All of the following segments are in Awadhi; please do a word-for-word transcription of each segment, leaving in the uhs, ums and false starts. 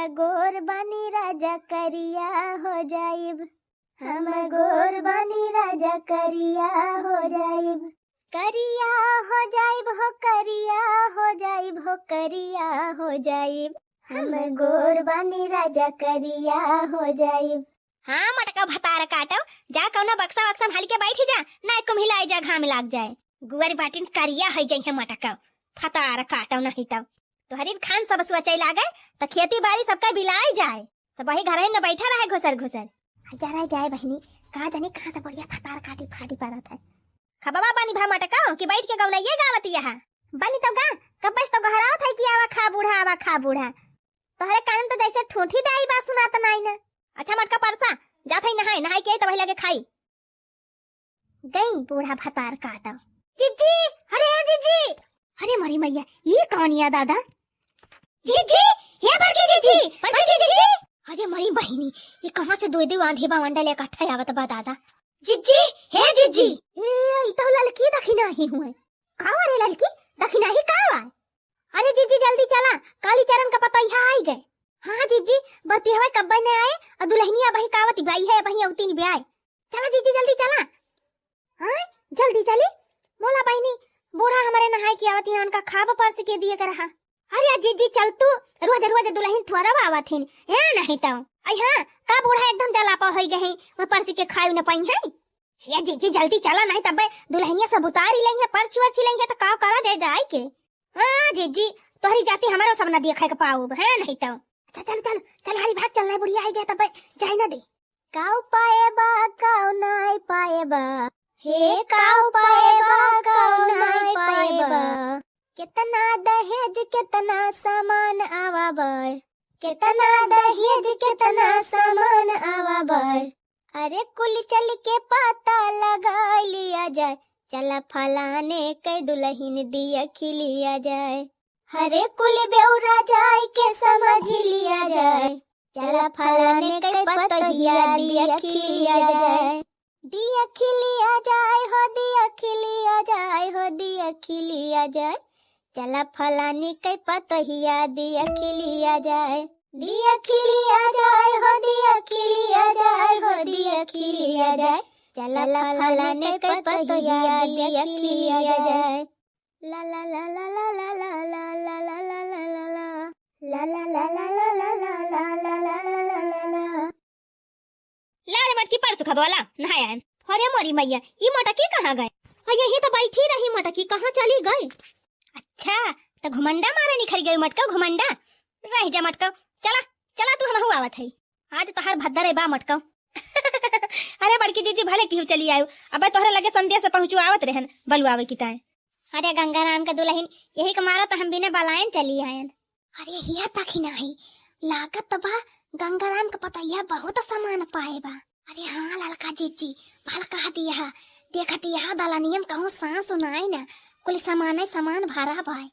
गोर बानी राजा करिया हो जाइब, हम गोर बानी राजा करिया हो जाइब, करिया हो जाइब हो, करिया हो जाइब हो, करिया हो जाइब, हम गोर बानी राजा करिया हो जाइब। हाँ मटका भतार काटो, जा कौना बक्सा वक्सा में हलिके बैठ जा, ना कुम्हिलाई जा, घाम लाग जाए। गुअर बाटिन करिया होइ जइहे मटका, भतार काटो नहीं तौ। तोहरी खान सब सोचै लागे, त खेती बारी सबका बिलाइ जाए, त वही घर न बैठा रहे घुसर घुसर। जा रहे जाए बहिनी, का जाने कहाँ से बुढ़िया भतार काटी फाटी परत है। खबवा बानी भा मटका कि बैठ के गौनइये गावत यहाँ। बानी तौ गा, कब्बे से तौ गोहरावत है कि आवा खा बूढ़ा, आवा खा बूढ़ा। तोहरे कान में तो जैसे ठूठी दाई बा सुनात नाई ना। अच्छा मटका परसा, जात है नहाए, नहाए के आई तब लगे खाई। गई बूढ़ा भतार काटा। जिज्जी, अरे ए जिज्जी, अरे मरी मैया, ई कौन या दादा? जिज्जी, हे बड़की जिज्जी, बड़की जिज्जी। अरे मरी बहिनी, ई कहाँ से दो दो आंधी बावंडा लेकर इकट्ठा आवत बा दादा? जिज्जी, हे जिज्जी। ए, ई तो ललकी दखिनाही हुए। का रे ललकी, दखिनाही का? अरे जिज्जी जल्दी चला, काली चरण का पतोहिया आई गए। हाँ जिज्जी, बरतिहवा कब्बे न आए, और दुल्हनिया बही कावत बाई है, बही अवती नि ब्याए। चला जिज्जी जल्दी चला। हाँ, जल्दी चली। मोला बहिनी, बूढ़ा हमारे नहाए के आवत यहाँ, उनका खाब परस के दिए के रहा। अरे जिज्जी चल तू, रोज रोज दुल्हन थोड़ा आवत हिन, ए नहीं तो। आई हाँ, का बूढ़ा एकदम जलापा होई गए हैं, वह परस के खाए न पाई है। ये जिज्जी जल्दी चला, नहीं तब्बे दुल्हनिया सब उतारी लेंगे, परछी वरछी लेंगे तो का करा जाए जाए के। हाँ जिज्जी, तोहरी जाति हमारो सब न देखे के पाउब, है नहीं तो। अच्छा चल चल चल, हाली भाग चल, नहीं बुढ़िया आई जाए तब्बे जाए न दे। काउ पाए बा, काउ नाई पाए बा, हे काउ पाए बा, काउ नाई पाए बा। कितना दहेज, कितना सामान आवा बाय, कितना दहेज, कितना सामान आवा बाय। अरे कुल चल के पता लगा लिया जाए, चला फलाने के दुल्हन दिया खिलिया जाए। अरे कुल बेउरा जाए के समझ लिया जाए, चला फलाने के पतोहिया दिया खिलिया जाए। दिया खिलिया जाए हो, दिया खिलिया जाए हो, दिया खिलिया जाए। चला फलानी के पतोहिया दिया खिलिया जाए। दिया खिलिया जाए हो, दिया खिलिया जाए हो, दिया खिलिया जाए। चला फलानी के पतोहिया दिया खिलिया जाए। ला ला ला ला ला। ला ला ला ला ला ला ला ला। ला रे मटकी, परसु खबवा ला, नहाए आएन। अरे मोरी मैया, ई मटकी कहाँ गए? आ, यहीं तो बैठी रही मटकी, कहाँ चली गई? अच्छा, तो घुमंडा मारे निखर गई मटका, घुमंडा। रह जा मटका, चला, चला तू, हमहू आवत है। आज तोहार भद्दर है बा मटका। अरे बड़की जिज्जी, भले केहू चली आयु, अबे तोहरे लगे संदेश पहुँचवावत रहन, बलुआवे की ताए। अरे गंगाराम के दुल्हन, यही के मारा तो हम बिना बलायन चली आयन। अरे हिया तखी नाही, लागत बा गंगाराम के पतोहिया बहुत सामान पाए बा। अरे हाँ ललका जिज्जी, भल कह दिया, देखत यहाँ दलनियम कहूँ सांस सुनाई ना, कुल सामाने सामान भरा बाय।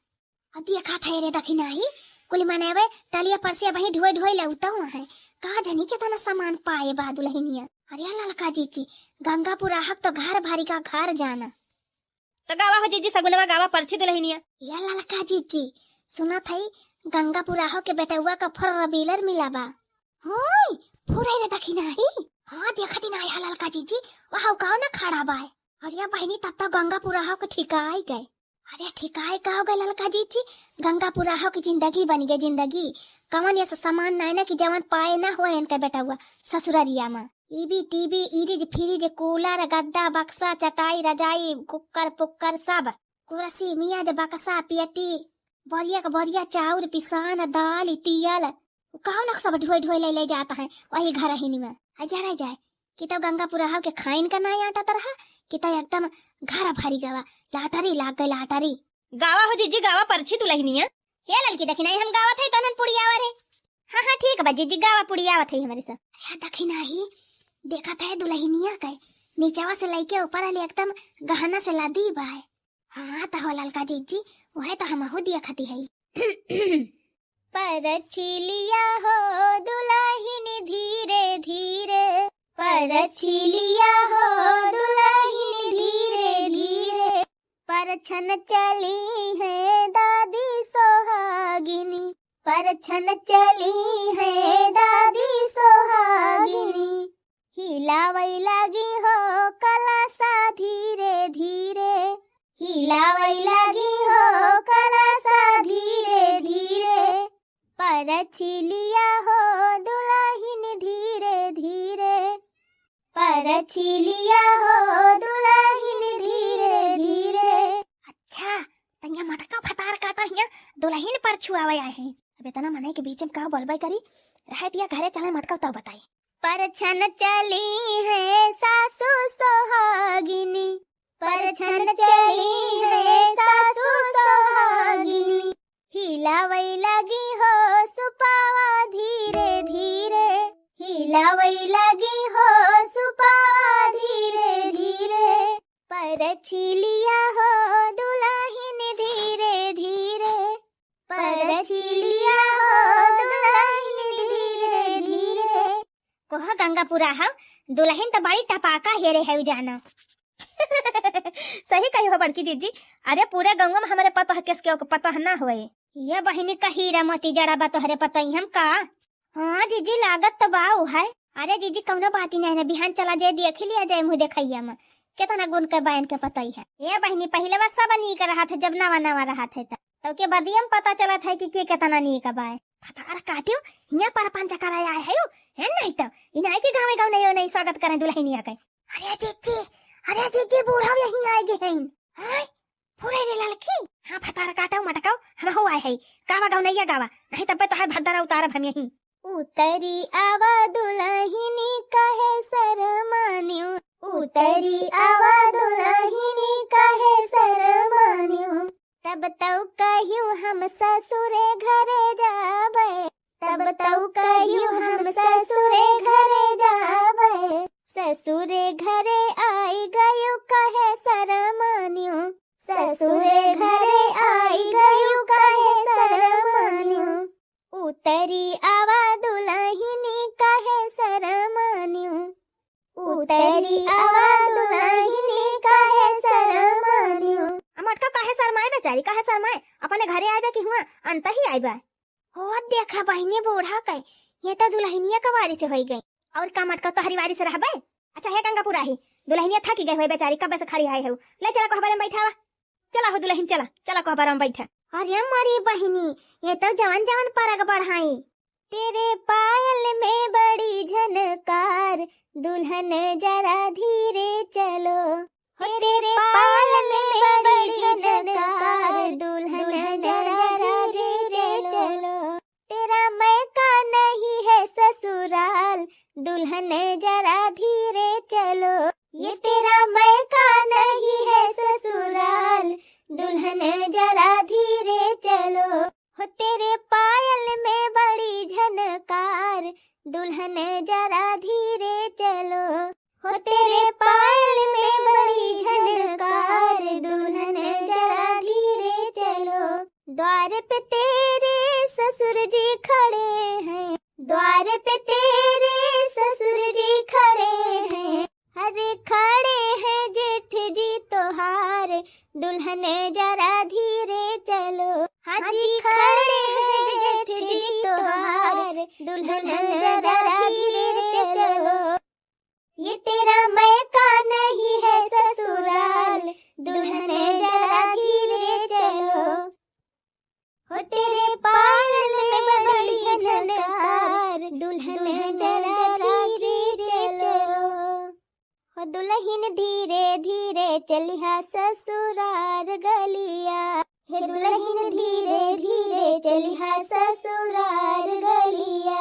और देखा था रे दखिनाही, कुल मनेवे टलिया पर से वही ढोए ढोए लौता हुआ है। का जानी कितना सामान पाए बा दुल्हनिया। अरे ललका जिज्जी, गंगापुर आहक तो घर भरी का घर जाना। तो गावा हो जिज्जी सगुनवा, गावा परछी दुल्हनिया। या ललका जिज्जी, सुना थई गंगापुर आहो के बेटउआ का four wheeler मिला बा। होय, फुरै रे दखिनाही। हाँ, देखती ना आया ललका जिज्जी, वहाँ काव ना खड़ा बाय। अरे बहिनी, तब तो गंगापुर आहो के ठिकाई गए। अरे ठिकाई का हो गए ललका जिज्जी, गंगापुर आहो की जिंदगी बन गई जिंदगी। कवन ये सामान नाय ना कि जवन पाए ना हुआ इनका बेटउआ ससुररिया में। ईबी, टीवी, इरिज, फ्रिज, कूलर, गद्दा, बक्सा, चटाई, रजाई, कुक्कर, पुक्कर सब। कुर्सी, मियाज, बक्सा, पेटी, बोरिया के बोरिया चाउर, पिसान, दाल, तियल, कहव ना सब ढोए ढोए ले ले जाता है वही घर ही में। आ जा रह जाए कि तब गंगापुर आहो के खाइन का नाय आटा तरहा कि तब एकदम घर भरी गवा, लाटरी लाग गई लाटरी। गावा हो जिज्जी, गावा परछी दुल्हनिया। हे ललकी दखिनाही, हम गावत है तनन पुड़ियावा रे। हाँ हाँ ठीक बा जिज्जी, गावा पुड़ियावत है हमरे सब। अरे दखिनाही, देखत है दुल्हनिया के नीचवा से लइके ऊपर वाले एकदम गहना से लादी बाय। हाँ तो हो ललका जिज्जी, वह तो हमहू देखती है। परछी लिया हो दुल्हन धीरे धीरे, परछी लिया हो दुल्हन धीरे धीरे, परछन चली है दादी सोहागिनी। परछन चली है दादी सोहागिनी, हिलावै लागी हो कलसा धीरे धीरे। हिलावै लागी हो कलसा धीरे धीरे। परछी लिया हो दुलहिन धीरे धीरे। परछी लिया हो दुलहिन धीरे धीरे। अच्छा, त हियाँ मटका भतार काटा हियाँ दुलहिन परछुआवै आए हैं। अब एतना मनई के बीच में का बोलबै करी, रहै दिया, घरे चलै मटका तब बताई। परछन चली है सासु सोहागिनी, परछन चली है सासु सोहागिनी। हिलावै लागी हो सुपावा धीरे धीरे, हिलावै लागी हो सुपावा धीरे धीरे। परछी लिया हो दुलहिन धीरे धीरे, परछी लिया हो दुलहिन धीरे धीरे। कोह गंगापुरा हौ, दुलहिन त बड़ी टपाका हेरे हौ जानो। सही कही हो बड़की जीजी, अरे पूरे गउँवा में हमरे पतोह केस केहू के पतोह ना होए। ये बहिनी का हीरा मोती जड़ा बा तोहरे पतोहिया में का? हाँ जीजी, लागत त बा उ है। अरे जीजी, कउनो बात ही नहीं ना, बिहान चला जाए, देखि लिया जाए मुँह देखइया में, केतना गुन के बा इनके पतोहिया। ए बहिनी, पहिलवा सब नीक रहत है, जब नवा नवा रहत है त, तब के बदिया में पता चलत है कि के केतना नीक बा। भतार काटियो, हियाँ परपंच करे आए है, है नहीं त इनाई के गाँवे गाँव नहीं, नहीं स्वागत करें दुलहिनिया के। अरे जीजी, अरे जीजी, बूढ़ा यहीं आए गए हैं। हाँ, फुरे रे ललकी। हाँ, भतार काटौ मटकौ, हमहू आए है। गावा गौनैया गावा, नहीं तब्बे तोहार भद्दरा उतारब हम यहीं। उतरी आवा दुलहिनी काहे सरमान्यू, उतरी आवा दुलहिनी काहे सरमान्यू। तब तौ कहियो हम ससुरे घरे जाबे, तब तौ कहियो हम ससुरे घरे जाबे। ससुरे घरे आई गयो काहे सरमान्यू, ससुरे घरे आई गयो काहे सरमान्यू। उतरी आवा दुलहिनी काहे सरमान्यू, उतरी आवा दुलहिनी काहे सरमान्यू। आ मटका काहे सरमाए बेचारी, काहे सरमाए? अपने घरे आइबे कि हुआँ अंतही आइबे? हो देखा बहिनी बूढ़ा के, ये त दुलहिनिया के वारी से होई गई। और का मटका तोहरी वारी से रहबे? अच्छा हे गंगापुराही, दुलहिनिया थकी गई होई बेचारी, कब्बे से खड़ी है हऊ। ले चला कोहबरे में बैठावा। चला हो दुलहिन, चला, चला कोहबरा में बैठा। अरे मोरी बहिनी, ये तो जवन जवन परग बढ़ाई। तेरे पायल में बड़ी झनकार, दुल्हन जरा धीरे चलो। हो तेरे पायल में बड़ी झनकार, दुल्हन जरा धीरे चलो। तेरा मैका नहीं है ससुराल, दुल्हन जरा धीरे चलो। ये तेरा मैका नहीं है ससुराल, दुल्हन जरा धीरे चलो। हो तेरे पायल में बड़ी झनकार, दुल्हन जरा धीरे चलो। हो तेरे पायल में बड़ी झनकार, दुल्हन जरा धीरे चलो। द्वार पे तेरे ससुर जी खड़े हैं, द्वार पे तेरे ससुर जी खड़े हैं। अरे खड़े हैं जेठ जी तोहार, दुल्हन जरा धीरे चलो। हाँ जी, खड़े हैं जेठ जी तोहार, दुल्हन जरा धीरे चलो। ये तेरा मैका नहीं है ससुराल, दुल्हन जरा धीरे चलो। हो तेरे पायल में बड़ी झनकार, दुल्हन जरा धीरे चलो। हो दुलहिन धीरे धीरे चलिहा ससुरार गलिया, हे दुलहिन धीरे धीरे चलिहा ससुरार गलिया।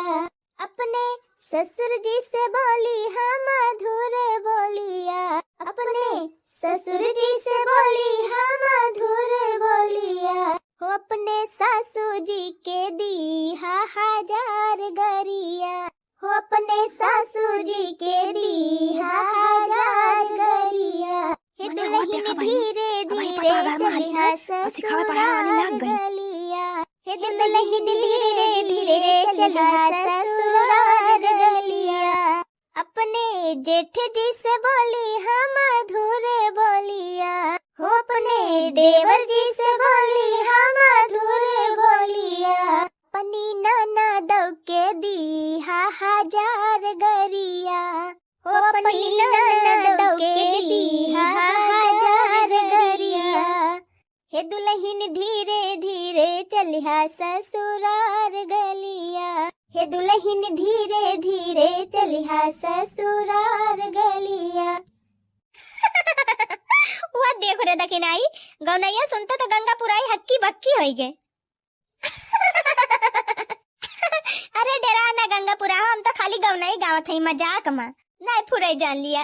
अपने ससुर जी से बोली हम मधुर बोलिया, अपने ससुर जी से बोली हम मधुर बोलिया। हो अपने सासू जी के दीहा हजार गरिया, हो अपने सासू जी के दीहा हजार गरिया। हे मने हो दुलहिन देखा बहिनी, धीरे अब आई धीरे पटवा घर में हाली चलिहा ना, और सिखावे पढ़ावे वाली ससुरार लाग गई। गलिया। हे दुलहिन धीरे धीरे चलिहा ससुरार गलिया। अपने जेठ जी से बोली हम मधुर बोलिया, हो अपने देवर जी से बोली हम मधुर बोलिया। अपनी पनिया न दौके दिहा हजार गरिया। हे दुलहिन धीरे धीरे चलिहा ससुरार गलिया। हे दुलहिन धीरे धीरे चलिहा ससुरार गलिया। वाह, देखो रे दखिनाई, गौनैया सुनते तो गंगापुराई हक्की बक्की होई गए। अरे डेरा ना गंगापुरा, हम तो खाली गौनई गावत हई मजाक मा, नहीं फुराई जान लिया।